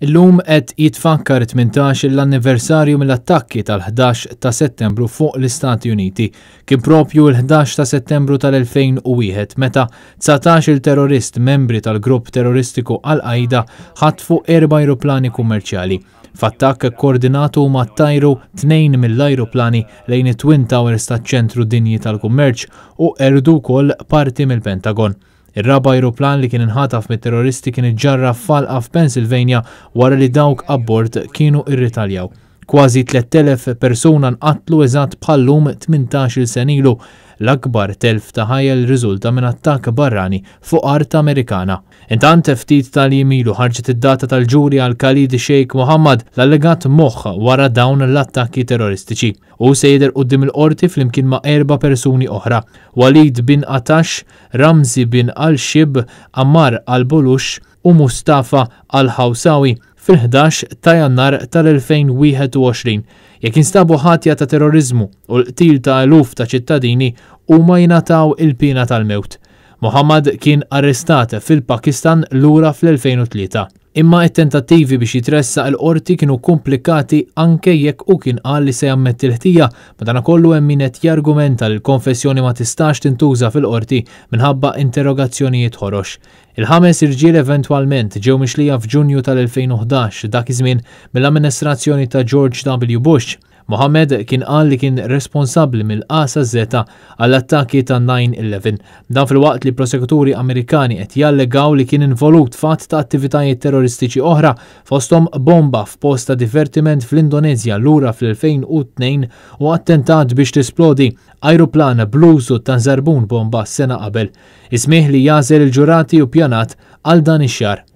Illum qed jitfakkar it-18-il anniversarju mill-attakki tal-11 ta' Settembru fuq l-Istati Uniti. Kien propju l-11 ta' Settembru tal-2001 meta 19-il terrorist membri tal-grupp terroristiku Al-Qaida ħatfu erba' ajruplani kummerċjali. F'attakk koordinatu huma tajru tnejn mill-ajruplani lejn it-Twin Towers taċ-Ċentru Dinji tal-Kummerċ u qerdu wkoll parti mill-Pentagon. Ir-raba' ajruplan li kien inħataf mit-terroristi kien iġġarraf f'għalqa f'Pennsylvania wara li dawk abbord kienu rritaljaw. Kważi 3,000 persuna nqatlu eżatt bħal-lum 18-il sena ilu, l-akbar telf ta' ħajja li rriżulta minn attakk barrani fuq art Amerikana. Intant, ftit tal-jiem ilu ħarġet id-data tal-ġuri għal Khalid Sheikh Mohammed, l-allegat moħħ wara dawn l-attakki terroristiċi. Hu se jidher quddiem il-Qorti flimkien ma' erba' persuni oħra, Walid bin Atash, Ramzi bin al-Shibh, Ammar al-Bulush u Mustafa al-Hawsawi fil-11 ta' Jannar tal-2021. Jekk jinstabu ħatja ta' terroriżmu u l-qtil ta' eluf ta' ċittadini, huma jingħataw il-piena tal-mewt. Mohammad kien arrestat fil-Pakistan lura fl-2003. Imma t-tentattivi biex jitressaq il-Qorti kienu komplikati anke jekk hu kien qal li se jammetti l-ħtija, madankollu hemm min qed jargumenta li l-konfessjoni ma tistax tintuża fil-Qorti minħabba interrogazzjonijiet ħorox. Il-ħames irġiel eventwalment ġew mixlija f'Ġunju tal-2011, dak iż-żmien mill-amministrazzjoni ta' George W. Bush. Mohammed kien qal li kien responsabbli mill-A sa Z għall-attakki ta' 9/11. Dan filwaqt li prosekuturi Amerikani qed jallegaw li kien involut f'għadd ta' attivitajiet terroristiċi oħra, fosthom bomba f'post ta' divertiment fl-Indonezja lura fl-2002 u attentat biex tisplodi ajruplan bl-użu ta' żarbun bomba sena qabel. Is-smigħ li jagħżel il-ġurati hu ppjanat għal dan ix-xahar.